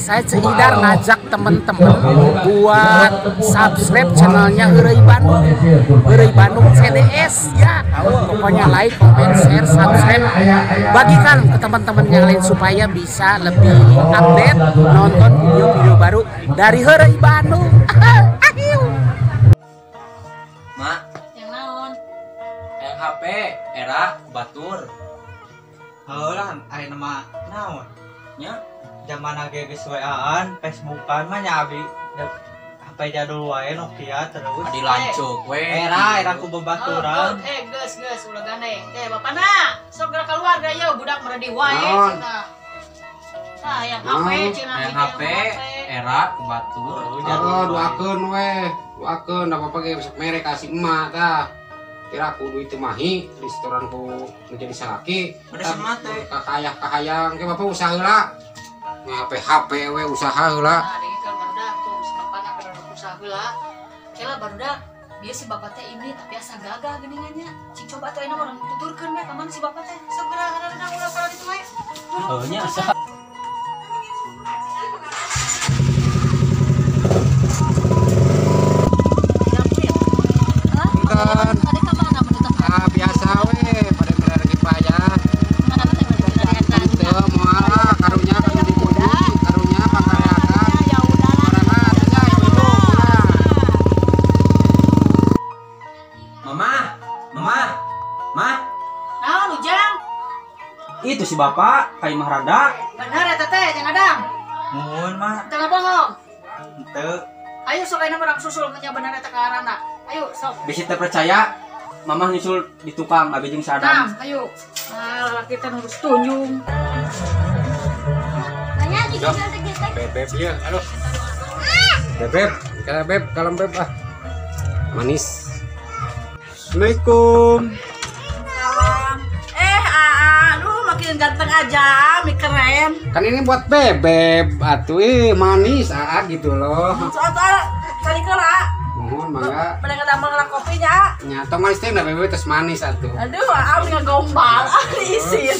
Saya Ceu Idar ngajak temen-temen buat subscribe channelnya Heureuy Bandung, Heureuy Bandung CDS ya. Pokoknya like, comment, share, subscribe, bagikan ke teman-teman yang lain supaya bisa lebih update nonton video-video baru dari Heureuy Bandung. Mak, yang naon? Yang HP era batur. Heulah ayeuna mah naon? Nya zaman ge geus WA-an, Facebookan mah nya abi HP jadul wae Nokia terus. Adi lancuk we. Era ku babaturan. Geus geus ulah gandeng. Bapana, sok geura keluar da yeuh budak meredih wae cenah. Tah yang HP cenah yang HP era ku batur. Oh, doakeun we. Doakeun da bapak ge besok mere ka si emak tah. Kira aku duit mahi di setoran ku menjadi salaki. Kakayah kahayang ke bapak usaha heula. HP HP we usaha heula. Nah, dengkeun barudak tuh si bapana keur usaha heula. Kela barudak bieu si bapak teh ini tapi asa gagah geuningannya. Cing coba atuh ayeuna urang tuturkeun we ka mana si bapak teh. Sok geura hareudang ulah ka ditu we. Heuh nya asa. Biasa we pada mere payah. Teu moal karunya kan dipuji, karunya pangkareakan. Ya udahlah. Karena atuh ibu. Mama, mama, mah. Naon Ujang? Itu si bapak ka imah rada. Bener eta teh jeung Adam. Muhun mah. Teu bohong. Henteu. Ayo sok ayeuna urang susul nya bener eta ka arana. Ayo sok. Bisi teu percaya, mamah nyusul di tukang abi jeung si Adam. Nah, ayo. Ah, lalaki teh nurus tunjung. Bebeb ya, aduh. Bebeb, kalau beb, kalem beb ah. Manis. Assalamualaikum. Salam. Aduh makin ganteng aja, mi keren. Kan ini buat bebeb, atuh ih manis aa gitu loh. Soal kali kela. Mohon mangga. Pada ngedamel ngelak kopinya. Nya tong manis teh bebeb terus manis atuh. Aduh, aa ngegombal, ah diisin.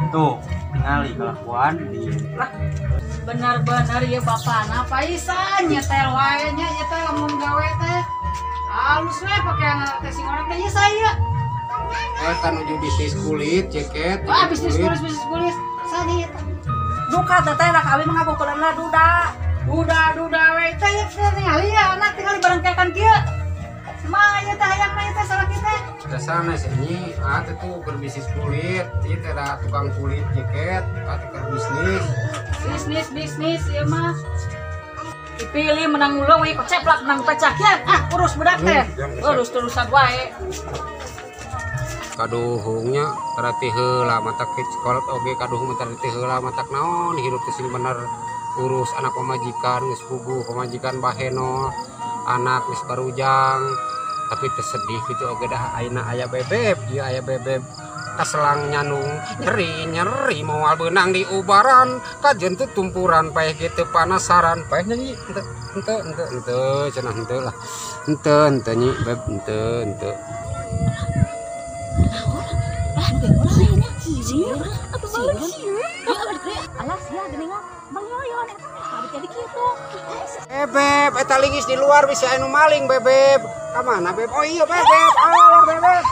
Tuh, tingali kelakuan di lah. Benar-benar ya bapana paisan nyetel wae nya ieu teh lamun gawe teh. Halus we pakaian teh sing urang teh ieu saya. Eta nuju bisnis kulit, jaket. Wah, bisnis kulit, bisnis kulit. Saha ieu teh? Duka teh teh kawin mah ngabokolanna duda. Duda we teh ieu teh tingali ya anak tingali barengkekan kieu. Mah ieu teh hayang mah ieu teh salah kieu teh. Dasarna sih nyi, ah teh tuh keur bisnis kulit, ieu teh da tukang kulit jaket, ah teh keur bisnis. Bisnis ieu mah. Dipilih menang ulung we koceplak menang pecah ya. Ah, urus budak teh. Urus terusan wae. Kaduhungnya tarati heula matak sekolah oge kaduhung tarati heula matak naon hirup teh sing bener urus anak pamajikan geus puguh pamajikan baheno anak geus barujang tapi teh sedih gitu oge dah ayeuna aya bebeb ieu aya bebeb kaselang nyanung nyeri nyeri moal beunang di ubaran kajen teu tumpuran paeh ge teu panasaran paeh nyanyi henteu henteu henteu henteu cenah henteu lah henteu henteu nyi beb henteu henteu. Bebeb, eta lingis di luar bisa anu maling bebeb. Ka mana beb? Oh iya bebeb. Alah bebeb.